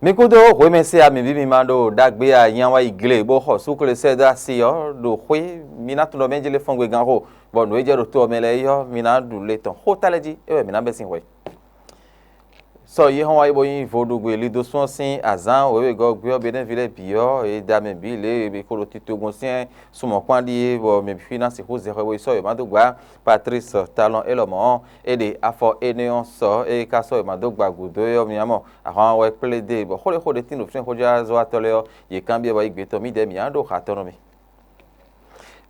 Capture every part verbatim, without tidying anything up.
Mi kúdó hwemɛ se a mǐ bí mi ma ɖo ɖagbe a nya wá yi gle bó xɔ súkle sɛ́ dó asi ɔ́ ɖo xwé. Mi ná tunɖɔ mɛ jlé fɔ́ngbegán xo, bɔ nǔ e jɛ ɖo to ɔ́ mɛ lɛ́ɛ yɔ́ mi ná ɖu le tɔn xó ta lɛ́ɛ jí é wɛ mǐ ná bɛ́ sín hwɛ. Sɔ yi hɔn wá yi bó nyí vodúgbe lido sún ɔ́ sín azǎn wěwegɔ́ gbé ɔ́, Benɛ́vi lɛ́ɛ bǐ ɔ́, è da mɛ bǐ lě e è ko ɖo tito gbɔn syɛ́n sumɔ̌ kpán ɖíe, bɔ mɛ bǐ ná sixú zɛ xwɛ bó yi sɔ́ wěma dó gbá. Patlísi Talɔn élɔ́ mɔ̌ ɔ́, é ɖe afɔ énɛ́ ɔ́ sɔ, ée é ka sɔ́ wěma dó gba gǔdo é ɔ́, mi nya mɔ ahwan wɛ kplé dó e, bɔ xó ɖé xó ɖé tín ɖo fínɛ́ xójázɔ́watɔ́ lɛ́ɛ ɔ́, yě kanbyɔ́ bɔ é gbe tɔn mǐdɛɛ mǐ ná ɖo xa tɔn nú mi.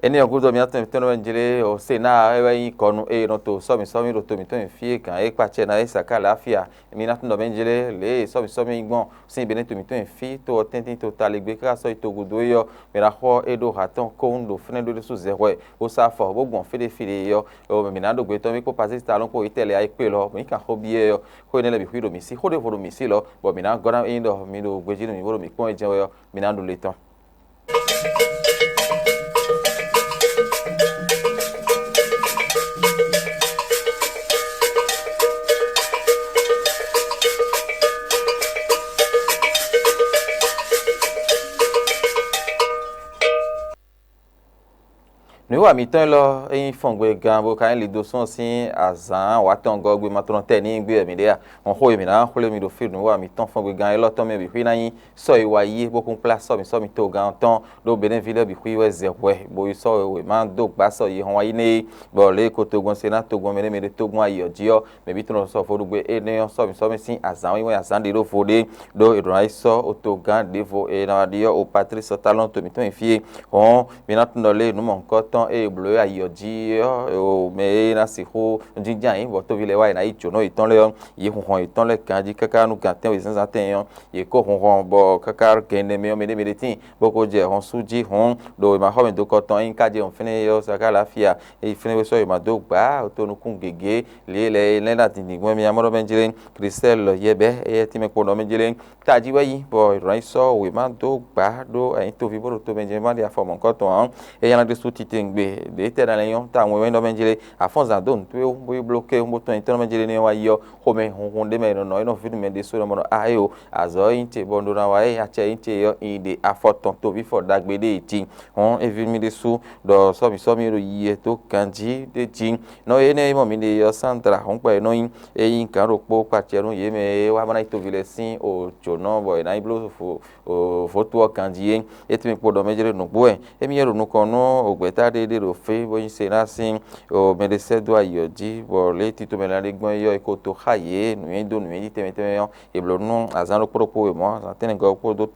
Énɛ́ ɔ́ gúdo, mǐ ná tɔn mǐtɔn nɔ wɛ jlé o Senáa é wɛ nyí kɔnu e è nɔ to sɔ́mǐ sɔ́mǐ ɖo to mǐtɔn nyi fí e gǎn é kpacɛ ná é sa ká lě afia. Mi ná tɔn ɖɔ mɛ jlé lě e sɔ́mǐ sɔ́mǐ nyí gbɔn sín Benɛ́tu mǐtɔn nyi fí, to ɔ́ tɛ́ntin to taligbé káká sɔ́ yi togudo é ɔ́, mɛ ná xɔ é ɖó ha tɔn kɔn ɖo fɛ́nɛ ɖó ɖésú zɛ hwɛ, bó sá afɔ, bó gbɔn fí ɖé fí ɖé ɔ́, mǐ ná ɖo gbe tɔn mì kpó Pazísi Talɔn kpó Itɛ́li ayikpé lɔ, mǐ kan xó byɔ́ ɛ ɔ́, xó énɛ́ lɛ́ɛ bǐ xwí ɖo mǐ sí, xó ɖěvo ɖo mǐ sí lɔ, bɔ mǐ ná gɔ́ ná ényí ɖɔ mi ɖo gbejí nú mǐ bó ɖo mǐ kpɔ́n é jɛ́n wɛ ɔ́, mi ná ɖu le tɔn. Nǔwiwa mǐtɔn élɔ́ é nyí fɔngbe gán bó ka nyí lido sɔ́ sín azǎn wǎtɔngɔ́ gbe ma tlɔ́n tɛ́ n'i gbé wɛ mǐ ɖe a? Hɔn xó e mǐ ná xwlé mi ɖo fí nǔwiwa mǐtɔn fɔngbe gán élɔ́ tɔn mɛ bǐ xwí ná nyí sɔ́ e wa yí bó kún kplá sɔ́ mǐ sɔ́ mǐ togán ɔ́ tɔn ɖó Benɛ́ví lɛ́ɛ bǐ xwí wɛ zɛ hwɛ, bó yi sɔ́ wěma dó gbá sɔ yi hɔn wá yi nɛ́ é, bɔ lě e ko togbɔn se ná togbɔn mɛ nɛ́ mɛ ɖé togbɔn ayi ɔ́ jí ɔ́, mɛ bǐ tɔn sɔ vodúgbe énɛ́ ɔ́ sɔ́ mǐ sɔ́ mǐ sín azǎn wínwɛ́n azǎn ɖě ɖó vo ɖé, ɖó è ɖǒ ná yi sɔ́ otogan ɖěvo e ná wá ɖi ɔ́ o Patlísi Talɔn to mǐtɔn nyi fí é. Hɔn mi ná tunwun ɖɔ lě e nǔ mɔ̌hunkɔtɔn e è blǒ e ayi ɔ́ jí ɔ́, o mɛ e ná sixú jínjɔ́n ayǐ bɔ tóví lɛ́ɛ wá è nǎ yi jǒnɔ yětɔn lɛ́ɛ ɔ́, yě hun hɔn yětɔn lɛ́ɛ ganjí káká nú gan tɛ́nwe zǎnzǎn tɛn ɔ́, yě kó hun hɔn bɔ káká gan ɛnɛ mɛ ɔ́ mɛ ɖé mɛ ɖé tíin bó ko jɛ hɔn sú jí hɔn ɖo wěmaxɔmɛ dokɔ tɔn e nyí ká jɛ hɔn fínɛ́ é ɔ́, Zakála fí a, é yi fínɛ́ wɛ sɔ́ wěma dó gbǎ to nukún gěgé lě e lɛ́ɛ é lɛ́ ná dǐndín gbɔn mì amɔ́ ɖɔ mɛ jlé, Klistɛ́li yɛbɛ́ éyɛ́ tínmɛ kpo ɖɔ mɛ jlé. Tají wɛ yí bɔ è nɔ yi sɔ́ wěma dó gbǎ ɖó anyǐtoví bó ɖo tomɛ jɛ́n ma ɖi afɔ mɔ̌hunkɔtɔn ǎ. É nyá ná ɖésú titewungbe ɖě tɛ́ ná lɛ́ nyɔ́ tawun wɛ wɛ ɖɔ mɛ jlé. Afɔ́nzǎn dó nǔ towe wú bó yi bló ké bó tɔn nyítɔ́ mɛ jlé ní wá yi ɔ́, xomɛ hunhun ɖé mɛ è nɔ nɔ é nɔ ví nú mɛ ɖésú nɔ mɔ ɖɔ a é o, azɔ̌ e nyí ce bɔ un ɖó ná wa é, acɛ e nyí ce ɔ́, un yi ɖe afɔ tɔn toví fɔ ɖagbe ɖé jí. Hɔn é ví mì ɖésú ɖɔ sɔ́mǐ sɔ́mǐ ɖo yiyi wɛ dó ganjí ɖé jí. Nɔ énɛ́ e mɔ mi ɖe ɔ́, Sandra hɔn kpa e nɔ nyi, é nyí gǎn ɖokpó kpacɛ nú yě mɛ e wá ná yi toví lɛ́ɛ sín o jǒnɔ bɔ è nǎ yi bló vo vǒtu ɔ́ ganjí é. É tɛ́nmɛ kpo ɖɔ mɛ jlé nǔgbó wɛ. Émí yɛ ɖo nukɔn nú ògbɛ́ta ɖé ɖé ɖo fé bó nyí se ná sín mɛ ɖé sɛ́ dó ayǐ ɔ́ jí, bɔ lě e tito mɛ lɛ́ɛ ɖé gbɔn é ɔ́, è ko to xá yě nǔnywɛ́ dó nǔnywɛ́ jí tɛnmɛ tɛnmɛ ɔ́, è blǒ nú azǎn ɖokpó ɖokpó wěmɔ̌, azǎn tɛ́nnɛgɔ́ kpódó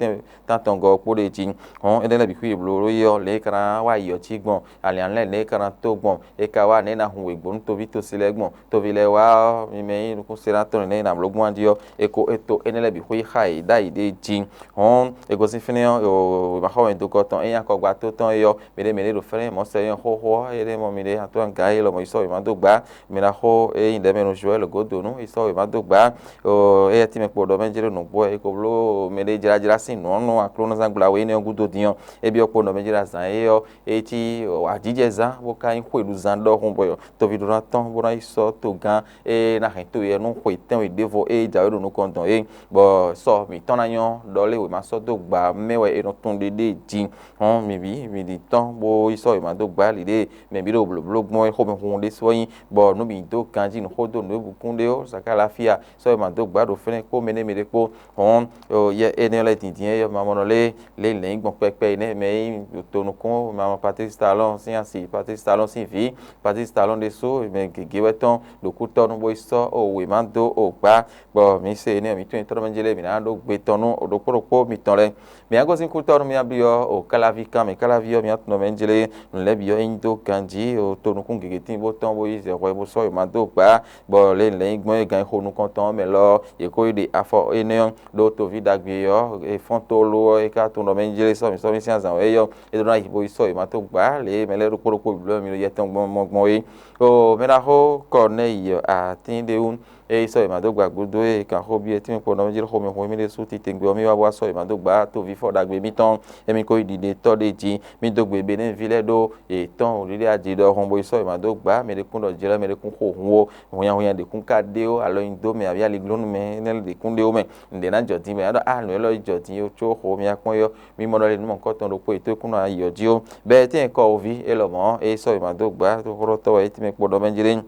tántɔngɔ́ kpó ɖé jí. Hɔn énɛ́ lɛ́ɛ bǐ xwí è blǒ é ɔ́, lě e é ka ná wá ayǐ ɔ́ jí gbɔn, alǐanlɛ́ lě e é ka ná tó gbɔn, é ka wá nɛ̌ é ná hun wěgbónú toví tosí lɛ́ɛ gbɔn. Toví lɛ́ɛ wá ɔ́, mi mɛ e nyí nukúnsinátɔ́ nɛ́ e nǎ bló gbɔn jí ɔ́, è ko é to énɛ́ lɛ́ɛ bǐ xwé xá yě ɖ'ayǐ ɖé jí. Hɔn è gosín fínɛ́ ɔ́, wěmaxɔmɛ dokɔ tɔn e nyí akɔgbá tó tɔn é ɔ́, mɛ ɖé mɛ ɖé ɖo fɛ́nɛ́ mɔ̌ sɛ nyɔ́ xóxó ɔ́, énɛ́ mɔ mi ɖě atɔ́ gǎn élɔ́ mɔ yi sɔ́ wěma dó gbá. Mi ná xo é nyí ɖɛ̌mɛ nú Joɛ́l Gǒdonu, yi sɔ́ wěma dó gbá. Éyɛ́ tínmɛ kpo ɖɔ mɛ jlé nǔgbó wɛ, è ko bló mɛ ɖé jlájlá sín nǔ ɔ́ nú aklúnɔzán gbla we énɛ́ ɔ́ gúdo din ɔ́, é byɔ́ kpo ɖɔ mɛ jlé azǎn é ɔ́, é cí ajǐjɛzán bó ka nyí xwéɖuzán ɖɔhun bɔ toví ɖó ná tɔ́n bó ná yi sɔ́ togán e ná hɛn to yɛ nú xwe tɛ́nwe ɖěvo e jǎwe ɖo nukɔn dɔn é, bɔ sɔ mǐtɔn ná nyɔ́ ɖɔ lé wěma sɔ́ dó gba mɛ wɛ è nɔ tun ɖéɖéé jí. Hɔn mǐ bǐ mǐ ɖi tɔ́n bó yi sɔ́ wěma dó gba ali ɖé mɛ bǐ ɖo blǒbló gbɔn é xomɛ hunhun ɖé sɔ́ nyí, bɔ nǔ bǐ dó ganjí nǔ xó dó nǔ e bǔkún ɖé ó, Zakála fí a, sɔ́ wěma dó gba ɖo fɛ́nɛ́ kpó mɛ ɖé mɛ ɖé kpó. Hɔn yɛ énɛ́ lɛ́ɛ dǐndín é yɔ mamɔnɔ lé lě lɛ̌n gbɔn kpɛkpɛ yi nɛ́ mɛ e nyí to nukún mɛ Patlísi Talɔn sín asi, Patlísi Talɔn sín vǐ, Patlísi Talɔn ɖésú mɛ gěgé wɛ tɔn ɖo kútɔ́ nú bó yi sɔ́ o wěma dó o gbá, bɔ mǐ se énɛ́ mǐ tunwun tɔ́ mɛ jlé mǐ ná ɖó gbe tɔn nú ɖokpó ɖokpó mitɔn lɛ́ɛ. Mǐ ná gosín kútɔ́ nú mía byɔ́ o káláví kan mɛ, káláví ɔ́ mǐ ná tunɔ mɛ jlé nǔ lɛ́ɛ bǐ ɔ́ é nyí dó ganjí o to nukún gěgé tín bó tɔn bó yi zɛ hwɛ bó sɔ́ wěma dó gbá, bɔ lě lɛ̌n nyí gbɔn é gan xo nukɔn tɔn ɔ́ mɛ lɔ ɔ́, yě kó yi ɖe afɔ énɛ́ ɔ́ ɖó toví ɖagbe ɔ́, è fɔ́n tlóló ɔ́, é ka tunwun ɖɔ mɛ jlé sɔ́ mǐ sɔ́ mì sín azǎn wɛ é ɔ́, é ɖó ná yi bo yi sɔ́ wěma tó gbǎ lě e mɛ lɛ́ɛ ɖokpó ɖokpó bǐ bló mì ɖo yɛ tɔn gbɔn mɔ gbɔn é. O mɛɖaxó Kɔnɛyi atín ɖé wú Ée sɔ́ yě ma dó gba gúdo e kan xó byɔ́ tínmɛ kpo nɔ mɛ jí xomɛ hun émí ɖésú titewungbe ɔ́, mì wá bó wá sɔ́ yě ma dó gba toví fɔ ɖagbe mítɔn, émí ko yi ɖiɖetɔ́ ɖé jí. Mì dó gbe Benɛ́ɛnví lɛ́ɛ ɖó yě tɔn wǔɖiɖi aji ɖɔhun, bó yi sɔ́ yě ma dó gba mɛ ɖé kún ɖɔ jlɛ́, mɛ ɖé kún xo hun ó, hunnyahunnya ɖě kún ka ɖé ó, alɔ nyi dó mɛ abǐ aliglónú mɛ énɛ́ lɛ́ɛ ɖě kún ɖé ó mɛ. Nǔɖé ná jɔ din mɛ, é ɖɔ a nǔ élɔ́ yi jɔ din ó, có xo mì akpɔ́n é ɔ́, mì mɔ ɖɔ lě nǔ mɔ̌hunkɔtɔn ɖokpó yě tó kún nɔ yi ɔ́ jí ó. Bɛ́ tɛ́n kɔ wǔví élɔ́ mɔ̌, é sɔ́ yě ma dó gba xóxótɔ́ wɛ é tínmɛ kpo nɔ mɛ jí ɖé.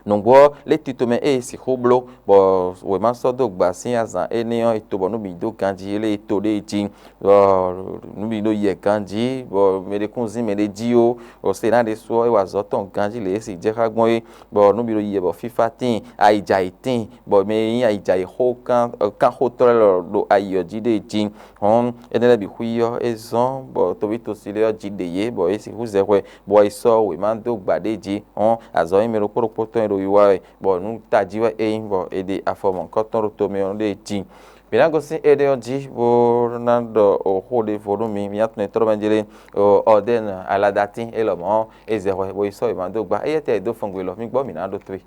Nǔgbó ɔ́, lě tito mɛ e è sixú bló, bɔ wěma sɔ́ dó gba sín azǎn énɛ́ ɔ́, è to bɔ nǔ bǐ dó ganjí, é lɛ́ è to ɖéé jí, bɔ nǔ bǐ ɖo yɛ ganjí, bɔ mɛ ɖé kún zín mɛ ɖé jí ó, bɔ Senáa ɖésú ɔ́, é wa azɔ̌ tɔn ganjí lě e é sixú jɛ xá gbɔn é, bɔ nǔ bǐ ɖo yɛ bɔ fífá tíin, ayǐjayǐ tíin, bɔ mɛ e nyí ayǐjayǐxó kán kánxótɔ́ lɛ́ɛ lɔ ɖo ayi ɔ́ jí ɖéé jí. Hɔn énɛ́ lɛ́ɛ bǐ xwí ɔ́, é zɔ́n bɔ toví tosi lɛ́ɛ ɔ́ jí ɖe yě, bɔ é sixú zɛ hwɛ, bɔ è sɔ́ wěma dó gba ɖé jí. Hɔn azɔ̌ nyí mɛ ɖokpó ɖokpó tɔn e ɖo wiwa wɛ, bɔ nǔ tají wɛ é nyí, bɔ è ɖe afɔ mɔ̌hunkɔtɔn ɖo tomɛ ɔ́ ɖe jí. Mǐ ná gosín éɖée ɔ́ jí, bó ná ɖɔ xó ɖěvo nú mi, mǐ ná tunwun tlɔ́ mɛ jlé. Ɔdɛ́n aladatín é lɔmɔ̌ é zɛ hwɛ, bó yi sɔ́ wěma dó gba. Éyɛ́ tɛ è dó fɔngbe lɔ, mi gbɔ mǐ ná ɖó tó e.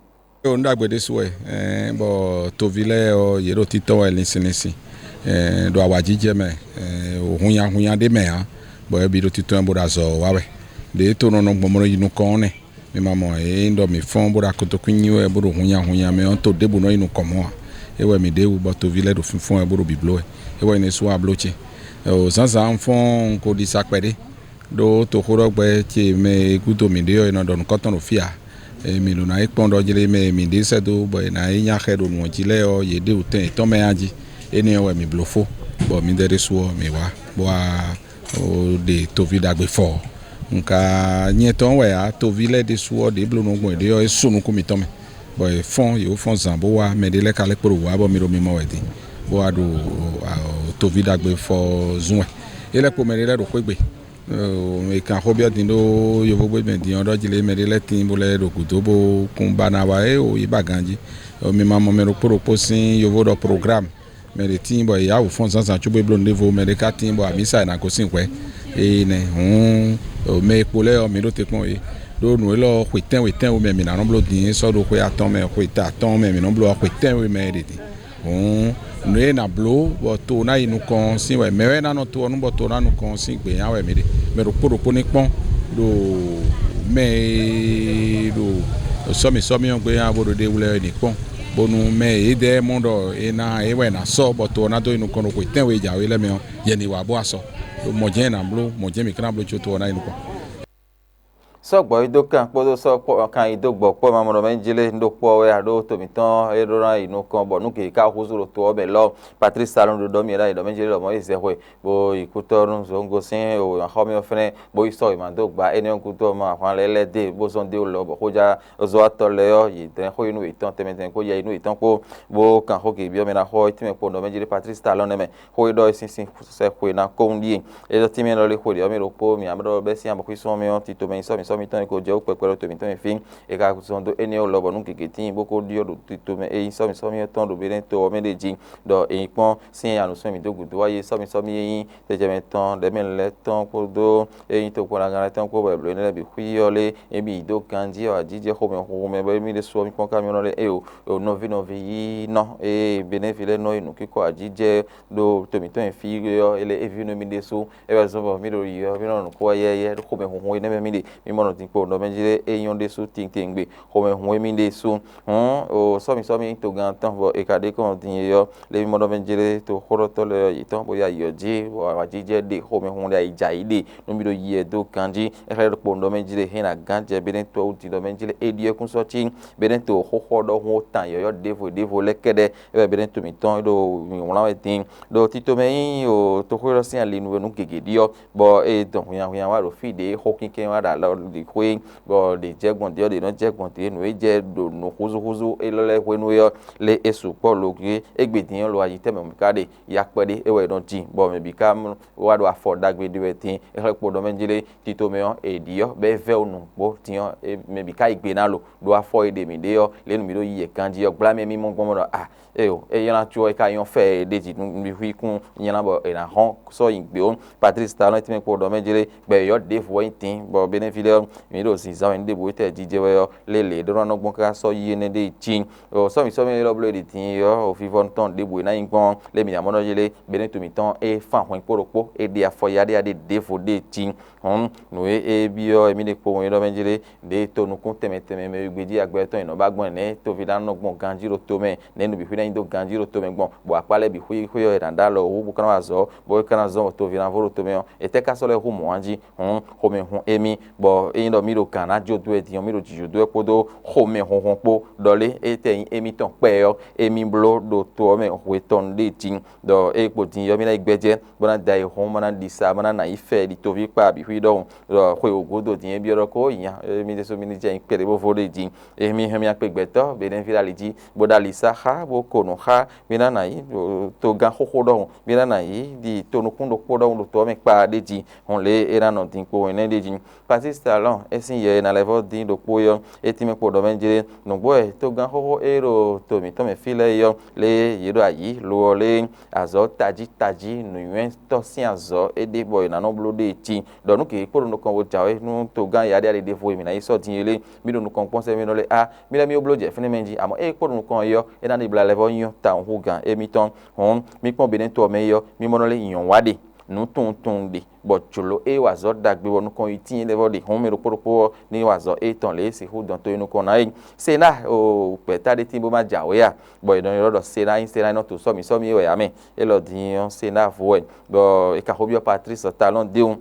É ɖo nú ɖagbe ɖésú wɛ, bɔ toví lɛ́ɛ ɔ́, yě ɖo títɔ́ wɛ linsin linsin ɖo awǎjijɛ mɛ, hunnyahunnya ɖé mɛ ǎ, bɔ é bǐ ɖo títɔ́ wɛ bó ɖo azɔ̌ wa wɛ. Ɖě tonɔ nɔ gbɔn bó nɔ yi nukɔn ɔ́ nɛ́. Mi ma mɔ ě nyí ɖɔ mǐ fɔ́n bó ɖo akotokún nyi wɛ bó ɖo hunnyahunnya mɛ ɔ́, to ɖěbǔ nɔ yi nukɔn mɔ̌ ǎ. É wɛ mǐ ɖe wú bɔ toví lɛ́ɛ ɖo fínfɔ́n wɛ bó ɖo bǐbló wɛ. É wɛ nyí ɖésú wa bló ce. Zǎnzǎn un fɔ́n un ko ɖi sa kpɛɖé. Ɖó toxóɖɔgbɛ́ ce mɛ e gúdo mǐ ɖe ɔ́, è nɔ ɖɔ nǔkɔntɔn ɖo fí ǎ. Mǐ ɖo ná yi kpɔ́n ɖɔ jlé mɛ e mǐ ɖe sɛ́ dó bɔ è nǎ yi nya xɛ ɖo nǔ ɔ́ jí lɛ́ɛ ɔ́, yě ɖe wǔtɛn yětɔn mɛ a jí. Énɛ́ ɔ́ wɛ mǐ bló fó, bɔ mǐdɛɛ ɖésú ɔ́, mǐ wá bó wá ɖe toví ɖagbe fɔ ɔ́. Un ka nyɛ tɔn wɛ ǎ, toví lɛ́ɛ ɖésú ɔ́, ɖě bló nɔ gbɔn yěɖée ɔ́, é sú nukún mitɔn mɛ, bɔ è fɔ́n yě wó fɔ́n zǎn bó wá, mɛ ɖé lɛ́ɛ ka lɛ́ kpo ɖo wǔ wá bɔ mi ɖo mimɔ wɛ din, bó wá ɖo toví ɖagbe fɔ ɔ́ zún wɛ. É lɛ́ kpo mɛ ɖé lɛ́ɛ ɖo xwé gbe. È kan xó byɔ́ din ɖó yovógbé mɛ din ɔ́ ɖɔ jí lě mɛ ɖé lɛ́ɛ tíin bó lɛ́ ɖo gǔdo bó kún ba ná wá é o yi ba ganjí. Mi ma mɔ mɛ ɖokpó ɖokpó sín yovó ɖɔ programme. Mɛ ɖě tíin bɔ è yá wǔ fɔ́n zǎnzǎn cóbó yi bló nǔɖévo, mɛ ɖé ka tíin bɔ amǐsa è nǎ gosín hwɛ̌. Ée nɛ́ hǔn mɛ e kpo lɛ́ɛ ɔ́, mǐ ɖo te kpɔ́n é. Ɖó nǔ élɔ́ xwe tɛ́nwe tɛ́nwe mɛ mǐ ná nɔ bló din, é sɔ́ ɖo xwe atɔn mɛ, xwe ta atɔ́ɔ́n mɛ mǐ nɔ bló ɔ́, xwe tɛ́nwe mɛ é ɖe din. Hǔn nǔ e è nǎ bló bɔ to ɔ́ ná yi nukɔn ɔ́ sín wɛ mɛ̌ wɛ ná nɔ to ɔ́ nú bɔ to ɔ́ ná nukɔn ɔ́ sín gběnyan wɛ mǐ ɖe. Mɛ ɖokpó ɖokpó ní kpɔ́n ɖo mɛ e ɖo sɔ́mǐsɔ́mí ɔ́ gbényan bó ɖo ɖ'é wlɛ́ ɔ́ ní kpɔ́n, bónú mɛ e yědɛɛ mɔ ɖɔ è ná é wɛ è nǎ sɔ́ bɔ to ɔ́ ná dó yi nukɔn ɖo xwe tɛ́nwe e jǎwe lɛ́ɛ mɛ ɔ́, yɛ ní wá bó wá sɔ. Ɖo mɔ̌ jɛ́n è nǎ bló, mɔ̌ jɛ́n mǐ ka ná bló có to ɔ́ ná yi nukɔn. Sɔ́ gbɔ̌ yi dó kan kpódó sɔ́ kpɔ́ kan yi dó gbɔ̌ kpɔ́ ma mɔ ɖɔ mɛ jlé ɖó kpɔ́ wɛ ǎ, ɖó to mǐtɔn é ɖó ná yi nukɔn bɔ nǔ gěgé ka húzú ɖo to ɔ́ mɛ lɔ. Patrice Talon ɖo ɖɔ mì ɖ'ayǐ ɖɔ mɛ jlé ɖɔ mɔ̌ yi zɛ hwe, bó yi kútɔ́ nú zǒngo sín wěmaxɔmɛ ɔ́ fɛ́nɛ, bó yi sɔ́ wěma dó gba énɛ́ ɔ́ gúdo ɔ́, mɛ ahwan lɛ́ɛ lɛ́ dó e bó zɔ́n dó e wú lɔ bɔ xójá zɔ́watɔ́ lɛ́ɛ ɔ́, yě dlɛ́n xó yi nú yětɔn tɛnmɛ tɛnmɛ kpó yɛ yi nú yětɔn kpó, bó kan xó gěgé byɔ́ mɛ ná xɔ tínmɛ kpo ɖɔ mɛ jlé Patrice Talon nɛ́ mɛ. Xó e ɖɔ é sín sín sɛxwe ná kɔn ɖíe. É ɖɔ tínmɛ lɔ lé xwe ɖě ɔ́ mɛ ɖokpó mǐ ná ɖɔ bɛ́ sín abɔxwísɔ́n mɛ ɔ́, tito mɛ nyi sɔ́ mǐ sɔ́ mǐtɔn e ko jɛ wú kpɛkpɛ ɖo to mǐtɔn mɛ fí. È ka zɔn dó énɛ́ ɔ́ lɔ bɔ nǔ gěgé tíin bó ko ɖyɔ́ ɖo tito mɛ e nyí sɔ́ mǐ sɔ́ mǐ ɔ́ tɔn ɖo Benɛ́ɛ to ɔ́ mɛ ɖe jí, ɖɔ è nyí kpɔ́n sín anǔsúnmɛ mǐ dó gǔdo wá yé sɔ́ mǐ sɔ́ mǐ e nyí tɛjɛmɛ tɔn ɖɛ̌mɛ lɛ́ɛ tɔn kpódó e nyí tokpɔnlagan lɛ́ɛ tɔn kpó bɔ è blǒ énɛ́ lɛ́ɛ bǐ xwí ɔ́ lé, é bǐ dó ganjí ɔ́, ajǐjɛ xomɛ xomɛ bɔ émí ɖésú ɔ́ mí kpɔ́n ká mì nɔ lé, éyo, nɔví nɔví yí nɔ, ée Benɛ́vi lɛ́ɛ nɔ yi nǔkínkɔ ajǐjɛ ɖo to mǐtɔn e fí ɔ́, é lɛ́ é ví nú mì ɖésú, é wɛ zɔ́n bɔ mì ɖo yi ɔ́, mì nɔ nɔ nǔkó wɛ yɛ́yɛ́, ɖó xomɛ hunhun énɛ́ mɛ mì ɖe, mì mɔ nɔ din kpo nɔ mɛ jí lé, é nyɔ́ ɖésú titewungbe, xomɛ hun émí ɖésú. Hǔn o sɔ́ mì sɔ́ mì nyí togán tɔn, bɔ è ka ɖe kɔn din é ɔ́, lé mì mɔ nɔ mɛ jí lé to xóɖɔtɔ́ lɛ́ɛ ɔ́ yětɔn, bó yá yi ɔ́ jí, bɔ awǎjijɛ ɖe xomɛ hun ɖe ayi jɛ ayǐ ɖe, nú mì ɖo yi ɛ dó ganjí, é xlɛ́ ɖokpo nɔ mɛ jí lé hɛn ná gán jɛ Benɛ́ to ɔ́ wú din nɔ mɛ jí lé, é ɖíe kún sɔ́ cí Benɛ́ to xóxó ɔ́ ɖɔhun ó tan yɔ̌yɔ́ ɖěvo ɖěvo lɛ́ɛ kɛ́ɖɛ́. É wɛ Benɛ́ to mǐtɔn ɖo wǐwlán wɛ din. Ɖo tito mɛ nyí o toxó élɔ́ sín ali nu e nǔ gěgé ɖi ɔ́, bɔ é dɔn hunnyahunnya wá ɖo fí ɖě xó kínkɛ́n wá ɖo alɔ ɖi xwé, bɔ ɖě jɛ gbɔn ɖě ɔ́, ɖě nɔ jɛ gbɔn ɖě nǔ e jɛ ɖo nǔ húzúhúzú élɔ́ lɛ́ɛ hwenu é ɔ́, lé é sukpɔ́ lo gé égbé din ɔ́ lo ayi tɛ́ mɛ mǐ ka ɖe ya kpɛɖé é wɛ è nɔ din, bɔ mɛ bǐ ka wá ɖo afɔ ɖagbe ɖi wɛ din. É xlɛ́ kpo ɖɔ mɛ jí lé tito mɛ ɔ́, è ɖǐ ɔ́, bɔ é vɛ́ wú nǔgbó din ɔ́, mɛ bǐ ka yi gbe ná lo ɖo afɔ e ɖe mǐ ɖe ɔ́, lě e nǔ mǐ ɖo yi yɛ ganjí ɔ́, gbla mɛ mì mɔ gbɔn mɔ ɖɔ a Eyo, é nylá có é ka nyɔ́ fɛ e ɖ'é jí nú nǔɖiɖi kún nylá bɔ è nǎ hɔn sɔ́ nyi gbě ó. Patrice Talon tɛ́nmɛ kpo ɖɔ mɛ jlé gbɛ yɔ̌ ɖěvo wɛ nyí tín, bɔ Benɛ́vi lɛ́ɛ Mǐ ɖo zǐnzán wɛ nú ɖěbǔ e tɛ jijɛ wɛ ɔ́, lě lě ɖó ná nɔ gbɔn káká sɔ́ yi énɛ́ ɖé jí. Sɔ́ mǐ sɔ́ mì élɔ́ bló e ɖi din é ɔ́, vivɔnu tɔn ɖěbǔ e ná nyí gbɔn lé mǐ ná mɔ nɔ yí lé, Benɛ́tu mǐtɔn e fán hwɛ̌n kpó ɖokpó, e ɖe afɔ yaɖéyaɖé ɖěvo ɖé jí. Hɔn nǔ e é byɔ́ émí ɖe kpowun é ɖɔ mɛ jí lé, ɖě e to nukún tɛnmɛ tɛnmɛ mɛ wegbe jí agbɛ́ tɔn è nɔ ba gbɔn nɛ̌ toví ná nɔ gbɔn ganjí ɖo tomɛ, nɛ̌ nǔbǐxwí ná nyi dó ganjí ɖo tomɛ gbɔn, bɔ akpá lɛ́ɛ bǐ xwíxwí ɔ́ è nǎ ɖó alɔ hú bó ka ná wá zɔ, bó ka ná zɔn toví ná vo ɖo tomɛ ɔ́, etɛ́ ka sɔ́ lɛ́ hú mɔ̌ a jí? Hɔn xomɛ hun émí, bɔ ényí ɖɔ mí ɖo gǎn ná jó dó wɛ din ɔ́, mí ɖo jǐjǒ dó wɛ kpódó xomɛ hunhun kpó, ɖɔ lé, étɛ́ nyí émítɔn kpɛ ɔ́, émí bló ɖo to ɔ́ mɛ hwetɔ́nu ɖé jí, ɖɔ é kpo din ɔ́, mí ná yi gbɛ́jɛ́, bó ná da yi hɔn, bó ná ɖi sa, bó ná nǎ yi fɛ ɖi toví kpa bǐ xwí ɖɔhun, ɖɔ xwe wǒ gúdo din é byɔ́ ɖɔ kó nya, émí ɖésú mí ní jɛ nyí kpɛɖé bó vo ɖé jí. Émí hɛn mì akpe gbɛtɔ́, Benɛ́ví ɖo ali jí, bó ɖo ali sa xá, bó ko nǔ xá, mí ná nǎ yi togán xóxó ɖɔhun, mí ná nǎ yi ɖi to nukún ɖokpó ɖɔhun ɖo to ɔ́ mɛ kpa ɖé jí, hɔn lě e é ná nɔ din kpo hwɛ̌n nɛ́ ɖé jí. Patrice Talon é sín yɛ e ná lɛ́ vɔ́ dín ɖokpó é ɔ́, é tínmɛ kpo ɖɔ mɛ jlé. Nǔgbó wɛ togán xóxó e ɖo to mǐtɔn mɛ fí lɛ́ɛ é ɔ́, lé yě ɖo ayǐ lo ɔ́ lé azɔ̌ tají tají nǔnywɛ́tɔ́ sín azɔ̌ é ɖe bɔ è nǎ nɔ bló ɖe cí, ɖɔ nǔ gěgé kpó ɖo nukɔn bo jǎwe nú togán yaɖéyaɖé ɖěvo e mǐ ná yi sɔ́ din é lé. Mí ɖo nukɔn kpɔ́n sɛ́ mí nɔ lé á, mí lɛ́ mí ó bló jɛ fínɛ́ mɛ jí, amɔ̌ ée kpó ɖo nukɔn é ɔ́, é ná ɖi bla lɛ́ vɔ́ nyɔ́ tawun hú gǎn émítɔn. Hɔn mí kpɔ́n Benɛ́to ɔ́ mɛ é ɔ́, mí mɔ nɔ lé nyɔ̌ wa ɖe nǔtunwun ɖe, bɔ jlǒ e wa azɔ̌ ɖagbe bɔ nukɔn yi tíin lɛ́ vɔ ɖe hɔn mɛ ɖokpó ɖokpó ɔ́ ní wa azɔ̌ étɔn lě e sixú dɔn tó yi nukɔn ná é. Sena o gbɛ̌ta ɖé tíin bó má jǎwe a, bɔ è nɔ ylɔ́ ɖɔ Sena nyí Sena e nɔ to sɔ́mǐ sɔ́mǐ é wɛ ǎ mɛ. Élɔ́ din ɔ́, Sena vo wɛ, bɔ è ka xó byɔ́ Patlísi Talɔ́n d'é wú.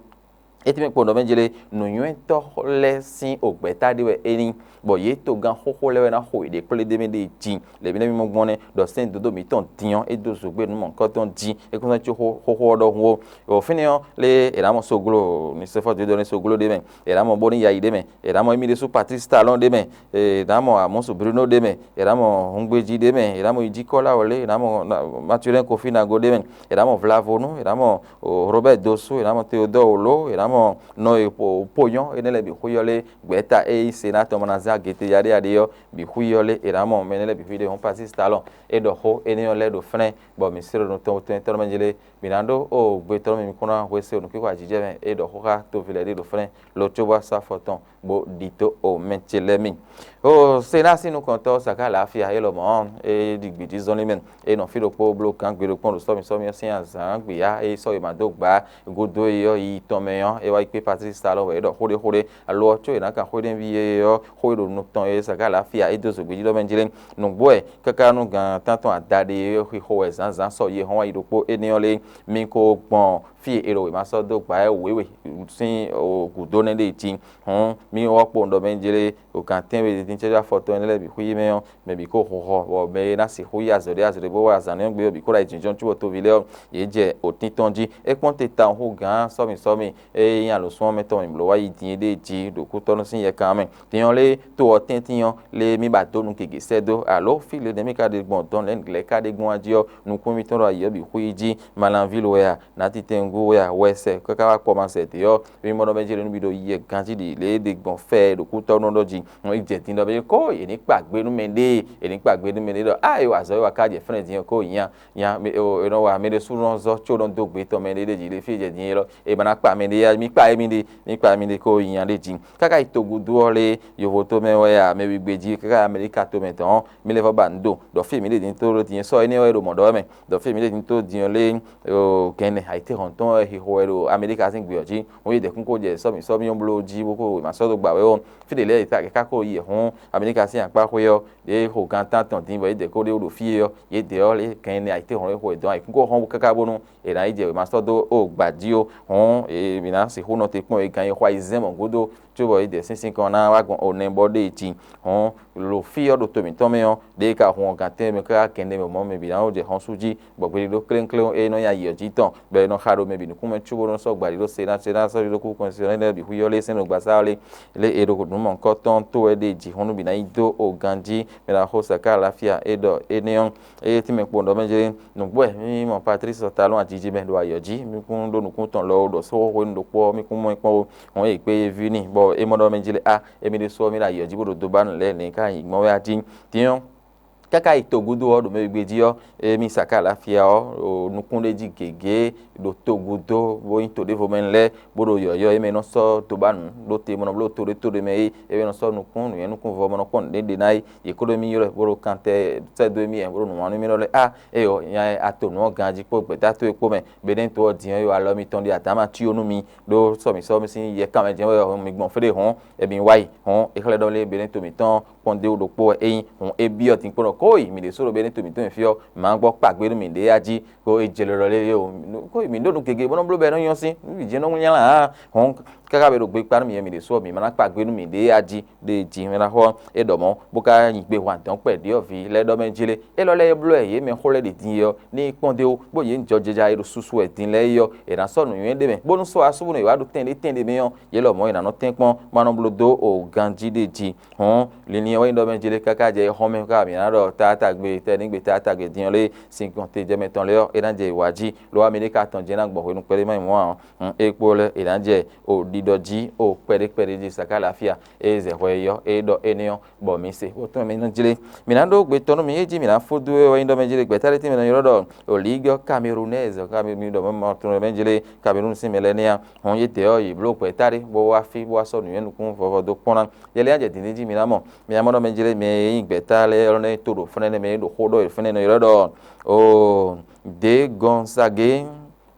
É tɛ́nmɛ kpo nɔ mɛ jlé nǔnywɛ́tɔ́ lɛ́ɛ sín ogbɛ̌ta ɖé wɛ é nyí, bɔ yě togán xóxó lɛ́ɛ wɛ ná xo yěɖée kplé d'é mɛ ɖe jí. Lě mǐ lɛ́ mí mɔ gbɔn nɛ́ ɖɔ sɛ́n dǒdó mǐtɔn din ɔ́, é dó zǒgbé nú mɔ̌hunkɔtɔn jí, é kún sɔ́ cí xóxó ɔ́ ɖɔhun ó. Fínɛ́ ɔ́, lé è nǎ mɔ soglo, ní sɛ́fɔ́ dó ní soglo ɖé mɛ, è nǎ mɔ Bóní Yayi ɖé mɛ, è nǎ mɔ émí ɖésú Patlísi Talɔ́n ɖé mɛ, è nǎ mɔ Amɔ̌su Bruno ɖé mɛ, è nǎ mɔ Hungbejí ɖé mɛ, è nǎ mɔ Ijí Kɔ́láwɔ lé, è nǎ mɔ Matulɛ́n Kofi Nago ɖé mɛ, è nǎ mɔ Vlavonu, è nǎ mɔ Robɛ́ɛ Dosú, è nǎ mɔ Teodɔ́ɔ Oló, è nǎ mɔ Nɔye Ponyɔ́, énɛ́ lɛ́ɛ bǐ xwíyɔ́ lé gbɛ̌ta e nyí Sena tɔn mɔ ná zán agě te yaɖéyaɖé ɔ́ bǐ xwíyɔ́ lé, è nǎ mɔ mɛ énɛ́ lɛ́ɛ bǐ xwí ɖé hɔn Patlísi Talɔ́n. É ɖɔ xó énɛ́ ɔ́ lɛ́ɛ ɖo fɛ́nɛ́, bɔ mǐ se ɖo nukɔntɔn tɔn mɛ jlé. Mǐ ná ɖó o gbe tɔn mɛ mǐ kún ná hwesé nǔkíxo ajijɛ mɛ, é ɖɔ xó xá toví lɛ́ɛ ɖé ɖo fɛ́nɛ́, lo cóbɔ sɔ́ afɔ tɔn bó ɖidó o mɛ ce lɛ́ɛ mì. O Sena sín nukɔntɔ́ Saká Lǎfia é lɔmɔ̌, é ɖi gbǐjí zɔnlin mɛ, é nɔ fí ɖokpó bló gǎn gbe ɖokpɔ́n ɖo sɔ́mi sɔ́mi ɔ́ sín azǎn gbǐyá é sɔ́ wěma dó gbǎ gúdo é ɔ́ yi tɔn mɛ ɔ́, é wá yi kpé Patlísi Talɔ́n wɛ é ɖɔ xó ɖé xó ɖé. Alo ɔ́ có è nǎ kan xwé ɖé ví é ɔ́, xó e ɖo nu tɔn e Saká Lǎfia é dó zǒgbé jí ɖɔ mɛ jlé. Nǔgbó wɛ káká nú gan tántɔn adaɖé e xixo wɛ zǎnzǎn sɔ yi hɔn wá yi ɖokpó énɛ́ ɔ́ lé, mi ko gbɔn fí e è ɖo wěma sɔ́ dó gbǎ wɛ wěwe sín gǔdo nɛ́ ɖe jí. Hǔn mi wɔ kpowun ɖɔ mɛ jlé, ɖo gan tɛ́nwe dín cɛ́jú afɔtɔn énɛ́ lɛ́ɛ bǐ xwí mɛ ɔ́, mɛ bǐ ko hɔhɔ, bɔ mɛ e ná sixú yí azɔ̌ ɖé azɔ̌ ɖé bó wá azǎn nɛ́ ɔ́ gbé ɔ́ bǐ kó ɖo ayǐjínjɔ́n cóbɔ toví lɛ́ɛ ɔ́, yě jɛ otínn tɔn jí. É kpɔ́n te tawun xú gǎn sɔ́mi sɔ́mi e nyí alǒsún ɔ́ mɛ tɔn mǐ bló wá yi din é ɖée jí ɖo kútɔ́nú sín yɛkan ɔ́ mɛ. Din ɔ́ lé, to ɔ́ tɛ́ntin ɔ́ lé mí ba dó nú gěgé sɛ́ dó, alo fí le nɛ́ mí ka ɖe gbɔn dɔn lɛ̌ lɛ̌ ka ɖe gbɔn a jí ɔ́, nukún mitɔn ɖo ayǐ ɔ́ bǐ xwí jí. Malanví lo wɛ a, nǎtitɛngu wɛ a, wɛsɛ káká wá kpɔ ma sɛ dě ɔ́, mí mɔ ɖɔ mɛ jlé nú mì ɖo yɛ ganjí ɖi lě e ɖe gbɔn fɛ ɖo kútɔ́nú ɖɔ jí. Nɔ yi jɛ din ɖɔ mɛ kó yě ní kpa gbé nú mɛɖée, yě ní kpa gbé nú mɛɖée ɖɔ a, é wa azɔ̌ é wa ká jɛ fɛ́nɛ din ɔ́ kó nya nya è nɔ wa mɛ ɖésú nɔ zɔ có nɔ dó gbe tɔn mɛ ɖé ɖe jí ɖe fí jɛ din é lɔ, è ma ná kpa mɛɖée ya, mí kpa émí ɖe, mí kpa émí ɖe kó nya ɖé jí. Káká yi togudo ɔ́ lé, yovo tomɛ wɛ a, mɛ wigbe jí káká Amɛlíka tomɛ tɔn ɔ́, mí lɛ́ vɔ́ ba nǔ do ɖɔ fí mǐ ɖe din tó ɖo din sɔ́ énɛ́ wɛ ɖo mɔ̌ ɖɔ wɛ mɛ, ɖɔ fí mǐ ɖe din tó din ɔ́ lé, gɛ̌nɛ ayǐtéhɔ̌ntɔn wɛ xixo wɛ ɖo Amɛlíka sín gbe ɔ́ jí. Wọ́n yi dɛ̌kun kó jɛ sɔ́mǐ sɔ́mí ɔ́ bló jí bó kó wěma sɔ́ dó gbǎ wɛ ɔ́, fí ɖě lɛ́ɛ è ká kó yi hɔn Amɛlíka sín akpá xwé ɔ́, yě xo gan tántɔn din bɔ yě dɛ kó ɖe ɖo fí é ɔ́, yě dɛ ɔ́ lě kɛn énɛ́ ayǐtéhɔ̌n e xo yě dɔn ayǐkúngɔ́ hɔn wú káká bónú è nǎ yi jɛ wěma sɔ́ dó o gbǎ jí ó. Hɔn mǐ ná sixú nɔ te kpɔ́n é gán e xɔ ayizɛ́n mɔ̌ gúdo, cóbɔ yě dɛ sínsín kɔn ná wá gbɔn onɛ bɔ ɖe jí. Hɔn lo fí ɔ́ ɖo to mǐtɔn mɛ ɔ́, ɖěe ka hun ɔ́ gán tɛ́nwe mɛ káká kɛn ɖé mɛ mɔ̌ mɛ bǐ ná wó jɛ xɔ́nsú jí, bɔ gbeɖíɖó klénkléwún e nɔ nyi ayǐ ɔ́ jí tɔn, bɔ è nɔ xa ɖo mɛ bǐ nukún mɛ cóbó nɔ sɔ́ gbǎ ɖíɖó se ná se ná sɔ́ ɖíɖó kú kɔnsisyɔnɛ́ lɛ́ɛ bǐ xwí ɔ́ lé sɛ́n nɔ gbasá ɔ́ lé, lě e è ɖo nǔ mɔ̌hunkɔtɔn tó wɛ ɖe jǐ hɔn nú bǐ ná yi dó o ganjí. Mɛ ná xo sɛ̌ká aláfíà é ɖɔ énɛ́ ɔ́, é tínmɛ kpo ɖɔ mɛ jlé. Nǔgbó wɛ mí mɔ Patlísi Talɔ́n ajiji mɛ ɖo ayǐ ɔ́ jí, mí kún ɖó nukún tɔn lɔ ó ɖɔ sóxóxó énɛ́ ɖokpó ɔ́, mí kún mɔ ɛ kpɔ́n ó, hɔn é yi kpé yé ví n'i, bɔ é mɔ ɖɔ mɛ jlé á, émí ɖésú ɔ́ mí ɖo ayǐ ɔ́ jí bó ɖo do ba nǔ lɛ́ɛ nɛ̌ ká yi gbɔn wɛ a jí. Din ɔ́, Káká yi togúdo ɔ́, ɖo mɛ gbe jí ɔ́, émí Saká Alafia ɔ́, ɖo nukún ɖé jí gěgé ɖo togúdo, bó nyí to ɖěvo mɛ lɛ́ɛ, bó ɖo yɔ̌yɔ́ é mɛ nɔ sɔ́ dobánu ɖó te, bó nɔ bló to ɖé to ɖé mɛ é, é mɛ nɔ sɔ́ nukún nǔnywɛ́ nukún vɔ, bó nɔ kpɔ́n nǔɖé ɖe ná é. Yě kó ɖó émí ylɔ́ bó ɖo kan tɛ sɛ́ dó émí, bó ɖo nǔ wa nú émí ɖɔ lɛ́ɛ, á, éyɔ́, nya e a to nǔ ɔ́ ganjí kpó gbɛ̌ta towe kpó mɛ, Benɛ́to ɔ́ din ɔ́, é alɔ mitɔn ɖi adǎma cí ó nú mi, ɖó sɔ mǐ sɔ́ mì sín yɛ kanmɛ jɛ́n wɛ ɔ́, mi gbɔn fí ɖé hɔn, ɛbí wá yi hɔn, é xlɛ́ ɖɔ lé Benɛ́to mǐtɔn kpɔ́n dé wú ɖokpó wɛ é nyí hɔn, é byɔ́ din kpɔ́n ɖɔ kó yi mǐ ɖésú ɖo Benɛ́to mǐtɔn e fí ɔ́, mǎ gbɔ kpa gbé nú mǐɖée a jí, kó é jɛ lɔ lé yé o, kó mǐ ɖó nǔ gěgé bó nɔ́ bló bɔ é nɔ́ nyɔ́ sín, nǔ bǐ jɛ́n nɔ́ nylá ǎ hɔn, káká bɛ ɖo gbe kpa nú mǐ wɛ mǐ ɖésú ɔ́, mǐ ma ná kpa gbé nú mǐɖée a jí ɖe jí mɛ ná xɔ é ɖɔ mɔ̌, bó ka nyi gbe hwan dɔ̌n kpɛ ɖyɔ̌vǐ lɛ́ɛ ɖɔ mɛ jí lé. Élɔ́ lɛ́ɛ e bló wɛ yě mɛ xó lɛ́ɛ ɖě din é ɔ́, ní kpɔ́n dó wú, bó yě jɔjɛja e ɖo susu wɛ din lɛ́ɛ é ɔ́, è nǎ sɔ́ nǔnywɛ́ ɖé mɛ, bónú sɔ́ asúnú e wǎ ɖo tɛn ɖé tɛn ɖé mɛ ɔ́, yě lɔmɔ̌ è nǎ nɔ tɛ́nkpɔ́n, ma nɔ bló dó o ganjí ɖé jí. Hɔn, linlin ɔ́ wɛ nyí ɖɔ mɛ jí lé káká jɛ xɔ́mɛ ká mǐ ná ɖɔ taátagbe tɛ́ nígbe taátagbe din ɔ́ lé, sin gbɔn te jɛ mɛ tɔn lé ɔ́, é ná jɛ wǎ jí, lo wá mɛ ɖé ka tɔn jɛ ná gbɔn hwenu kpɛɖé má nyí mɔ̌ ǎ. Hɔn, é kpó lɛ́ɛ è nǎ jɛ o ɖiɖɔ jí o kpɛɖé kpɛɖé jí Saká Alafia, é zɛ hwɛ yi ɔ́, é ɖɔ énɛ́ ɔ́, bɔ mǐ se, bó tɔ́n mǐ nɔ jlé. Mǐ ná ɖó gbe tɔn nú mǐ, é jí mǐ ná fó dó é wɛ nyí ɖɔ mɛ jlé gbɛ̌ta ɖé tɛ́nmɛ nɔ ylɔ́ ɖɔ o Ligue Camerounaise, Cameroun ɖɔ mɛ tɔn mɛ jlé Cameroun sín mɛ lɛ́ɛ nɛ́ ǎ. Hɔn yědɛɛ ɔ́, yě bló gbɛ̌ta ɖé bó wá fí bó wá sɔ́ nǔnywɛ́ nukún vɔvɔ dó kpɔ́n ná. Yɛ lɛ́ɛ jɛ dǐndín jí mǐ ná mɔ. Mǐ ná mɔ ɖɔ mɛ jlé mɛ e nyí gbɛ̌ta lɛ́ɛ ɔ́ nɛ́ to ɖo fɛ́nɛ́ nɛ́ mɛ e ɖo xó ɖɔ e fɛ́nɛ́ nɔ ylɔ́ ɖɔ o Dě Gɔnsagé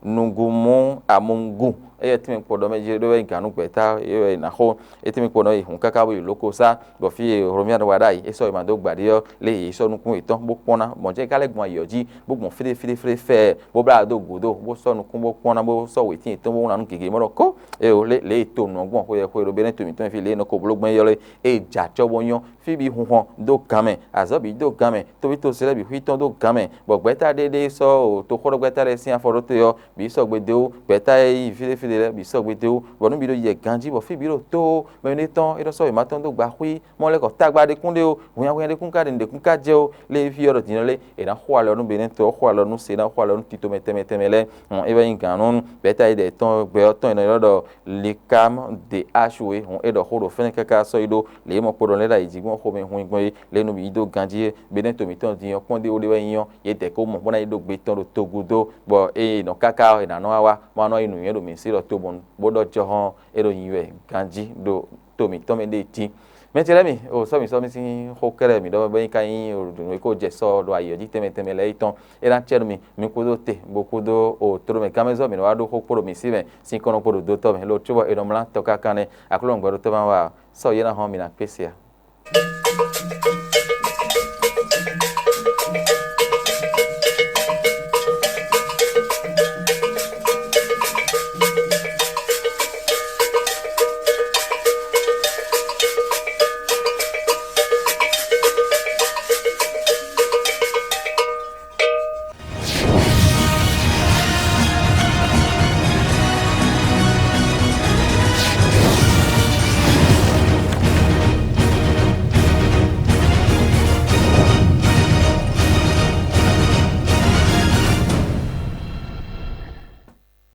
Nugumú Amungu, éyɛ́ tɛ́nmɛ kpɔɖɔ mɛ jí ɖó wɛ nyí gǎn nú gbɛ̌ta, é wɛ è nǎ xo, é tɛ́nmɛ kpɔɖɔ yi hǔn káká bó yi lǒ ko sá, bɔ fí e Hlomia wá ɖ'ayǐ, é sɔ́ yi ma dó gbǎ ɖé ɔ́, lé yě sɔ́ nukún yětɔn bó kpɔ́n ná, mɔ̌ jɛ́n é ka lɛ́ gbɔn ayǐ ɔ́ jí, bó gbɔn fíɖéfíɖéfíɖé fɛ́ɛ, bó blá dó gǔdo, bó sɔ́ nukún bó kpɔ́n ná, bó sɔ́ wětín yětɔn bó ná nú gěgé mɔ ɖɔ kó, éyo, lé lě e to nǔ ɔ́ gbɔn xwé xwé ɖo Benɛ́to mǐtɔn fí lě e nɔ ko bló gbɔn é ɔ́ lé, é jɛ acɔ́ bó nyɔ́, fí bǐ hunhɔn dó gan mɛ, azɔ̌ bǐ dó gan mɛ, tóvítósi lɛ́ɛ bǐ xwí tɔn dó gan mɛ, bɔ gbɛ̌ta ɖé ɖé sɔ́ toxóɖɔgbɛ́ta lɛ́ɛ sín afɔ ɖó te ɔ́, bǐ sɔgbe dó wú, gbɛ̌ta e yí fíɖéfíɖé lɛ́ɛ bǐ sɔgbe dó wú, bɔ nǔ bǐ ɖo yɛ ganjí, bɔ fí bǐ ɖo tóó, mɛ énɛ́ tɔn é nɔ sɔ́ wěma tɔn dó gba xwí, mɔ lɛ́ kɔ tagba ɖé kún ɖé ó, hwinnya hwinnya ɖé kún ka ɖe nǔɖé kún ka jɛ ó, lé fí ɔ́ ɖɔ din ɔ́ lé, è nǎ xo alɔ nú Benɛ́to ɔ́, xo alɔ nú Se ná, xo alɔ nú tito mɛ tɛnmɛ tɛnmɛ lɛ́ɛ. Hɔn é wɛ nyí gǎn nú gbɛ̌ta e ɖɛ tɔn gbɛ ɔ́ tɔn è nɔ ylɔ́ ɖɔ Likam de Ashwe, hɔn é ɖɔ xó ɖo fɛ́nɛ́ káká sɔ́ yi ɖó lě e mɔ kpo ɖɔ lɛ́ɛ ɖo ayǐjíngbɔ́n xomɛ hun gbɔn é, lě e nú bǐ dó ganjí é, Benɛ́to mǐtɔn din ɔ́ kpɔ́n ɖé wú ɖé wɛ nyí ɔ́, yě dɛ kó mɔ bó ná yi ɖó gbe tɔn ɖo togun dó, bɔ ée è nɔ káká ɔ́, è nǎ nɔ wá wá, bó ná nɔ yi nǔnywɛ́ ɖo mǐ sí ɖɔ tobɔn bó ɖɔ jɔhɔn é ɖo nyi wɛ ganjí ɖo to mǐtɔn mɛ ɖée jí. Mɛ ce lɛ́ɛ mi, o sɔ́ mǐ sɔ́ mì sín xó kɛ́ɖɛ́ mǐ ɖɔ bɔ é ka nyí nǔ e ko jɛ sɔ ɖo ayǐ ɔ́ jí tɛnmɛ tɛnmɛ lɛ́ɛ yi tɔn, é ná cɛ nú mi, mi kúdó te, bo kúdó o tló mɛ gánmɛzɔ́ mǐ nɔ wá ɖó xó kpó ɖo mǐ sí mɛ sín kɔ́nɔ kpó ɖo dotɔ́ mɛ, lo cóbɔ è nɔ mlá tɔ káká nɛ́. Aklúnɔ gbɛɖótɔ́ má wa, sɔ́ yě ná hɔn mǐ ná kpé se a?